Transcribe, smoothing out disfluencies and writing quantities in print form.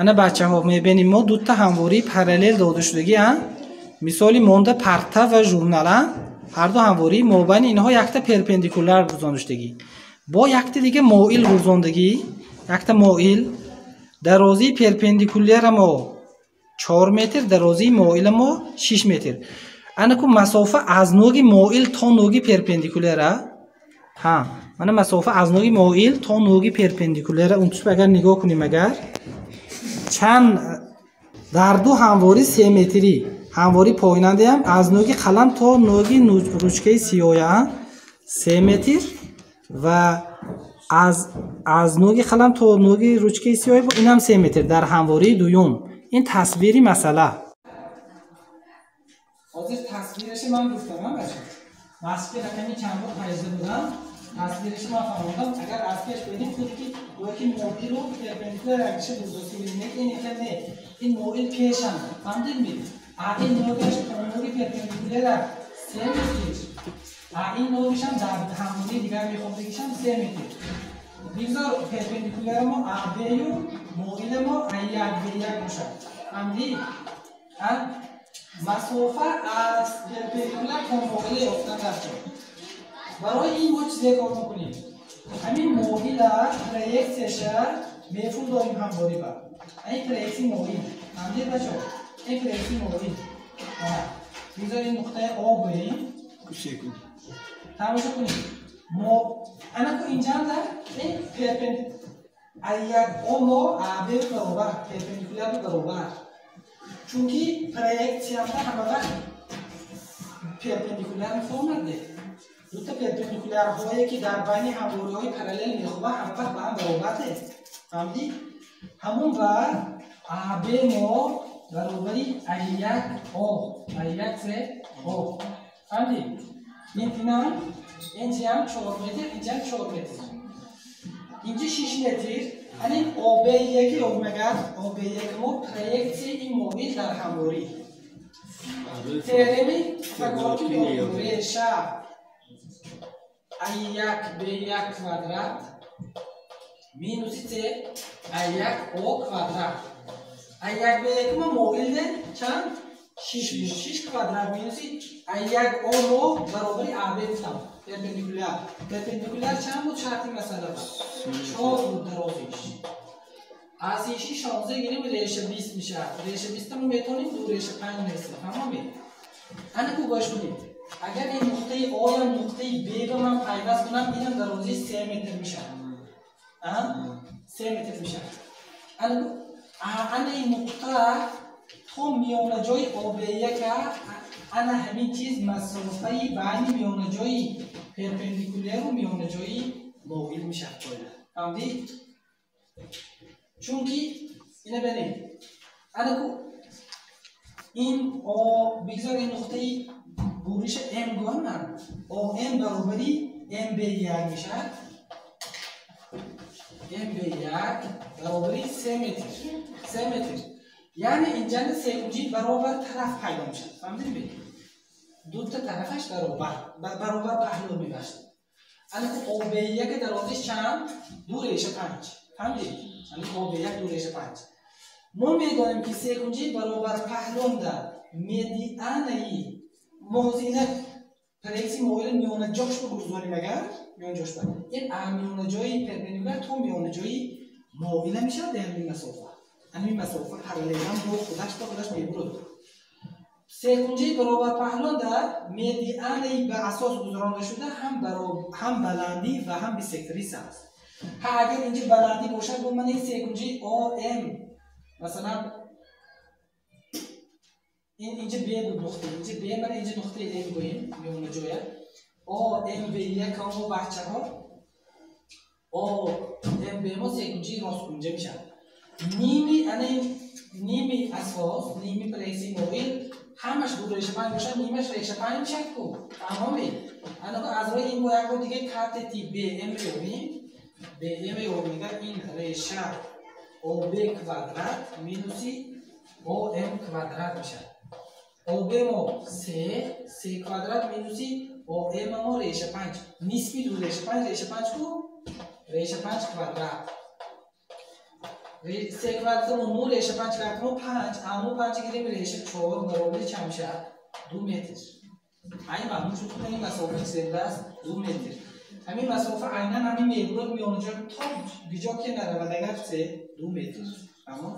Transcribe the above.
Ана бачаҳо мебинем мо дута ҳамвории параллел дода шудагӣ, а? Мисоли монда парта ва журнал, а? Ҳарду ҳамвории мобайни инҳо якта перпендикуляр гузонда шудагӣ. Бо якта дига моил гузондагӣ, якта моил. Дарозии перпендикуляра мо 4 метр, дарозии моила мо 6 метр. Ана ку масофа аз ноги моил то ноги перпендикуляра. Ҳа, мана масофа аз ноги моил то ноги перпендикуляра. Унтусб агар нигоҳ кунем, агар чанд дар ду ҳамворӣ 3 метрӣ, ҳамворӣ поинандаям аз ноги қалам то ноги ручкаи сиёя 3 метр ва аз ноги қалам то ноги ручкаи сиёя инам 3 метр дар ҳамвории дуюм. Ин тасвири масъала. Ҳозир тасвираша ман гуфтам, бача. Масъала рақами чанд буд? 18 будам. Тасвираша ман фаҳмондам. Агар аз пеш бинем, худ ки гӯё ки моилу перпендикуляр якдиша гузошта бинем, ин яка не. Ин моил пешам. Фаҳмидед ми? А ин ногаш то ноги перпендикуляра 3 метр. А ин ногишам дар ҳамвории дигар мехобдагишам 3 метр. Бигзор перпендикуляра мо АБ-ю моила мо А1 Б1 бошад. Фаҳмидӣ? А масофа аз перпендикуляр то моила ёфтан дар ҷо. Барои ин мо чизе кор мекунем? Ҳамин моила проексияша мефурдорим ҳамворӣ ба. Ин проексияи моил. Фаҳмидед, бачаҳо? Ин проексияи моил. Бигзор ин нуқтаи О гӯем. Тамошо кунед. Мо анаку инҷанда ин перпенд А1 О мо АБ баробар, перпендикуляр баробар. Чунки проексиямда ҳама вақт перпендикуляр мефаҳмад. Дута перпендикулярҳое ки дар байни ҳамвориҳои параллел мехобанд, ҳама вақт ба ҳам баробар. Фаҳмидӣ? Ҳамон ва АБ мо баробари А1 О, А1 С О. Фаҳмидӣ? Ин инам инҷиам 4 метр, инҷиам 4 метр. Инҷи 6 метр. Ани ОБ1 ёбмагар, ОБ1 мо проексияи ин моил дар ҳамворӣ. Теореми Пифагор реша А1 Б1 квадрат минуси С А1 О квадрат. А1 Б1 мо моилде чанд? 6 6 квадрат минуси А1 О мо баробари АБ гуфтам. Перпендикуляр. Перпендикуляр чанд буд шарти масъала? 4 буд дарозиш. Аз иши 16 гирем, реша 20 мешавад. Реша 20 мо метавонем ду реша 5 нависем. Фаҳмомед? Ана ку гӯш кунед. Агар ин нуқтаи О-ям нуқтаи Б ба ман пайваст кунам, инам дарозии 3 метр мешавад. 3 метр мешавад. Ана ин нуқта то миёнаҷои ОБ1, ана ҳамин чиз масофаи байни миёнаҷои перпендикуляру миёнаҷои моил мешавад. Фаҳмидӣ? Чунки ина бинед. Ана ку ин О бигзор ин нуқтаи буриша М гӯям ман. ОМ баробари МБ1 мешавад. МБ1 баробари 3 метр. 3 метр. Яъне инҷанда секунҷи баробар тараф пайдо мешавад. Фаҳмидед? Дута тарафаш баробар, баробар паҳлӯ мебошад. Ана ку ОБ1 дарозиш чанд? Ду реша 5. Фаҳмидед? Ана ОБ1 ду реша 5. Мо медонем ки секунҷи баробар паҳлӯнда медианаи мо ҳозир ина проексияи моила миёнаҷош бигузорем, агар миёнаҷош ба ин а миёнаҷои перпендикуляр то миёнаҷои моила мешавад ҳамин масофа. Ҳамин масофа параллелан бо худаш ба худаш мебурад. Секунҷаи баробар паҳлӯнда медианаи ба асос гузаронда шуда ҳам баландӣ ва ҳам бисектриса аст. Ҳа, агар инҷа баландӣ бошад, бо ман ин секунҷаи ОМ масалан ин инҷа Б буд нуқта, инҷа Б, мана инҷа нуқтаи М гӯем, миёнаҷоя. О М Б як мо бачаҳо О М Б мо секунҷаи росткунҷа мешавад. Ними ана ними асос, ними проексияи моил ҳамаш ду реша 5 бошад, нимаш реша 5 мешавад ку. Фаҳмомед? Ана аз рӯи ин бо як бор дига катети БМ меёбем. БМ меёбем, ин реша ОБ квадрат минуси ОМ квадрат мешавад. ОБ мо 3, 3 квадрат минуси ОМ мо реша 5. Нисби ду реша 5, реша 5 ку? Реша 5 квадрат. се квадратмо 9 реша 5 квадратмо 5, аму 5 гирем реша 4 баробари чанд мешавад? 2 метр. Айн маълум шуд, ки ин масофа чӣ аст? 2 метр. Ҳамин масофа айнан ҳамин мебурад миёнаҷо то гиҷо ки наравад, агар се 2 метр. Аммо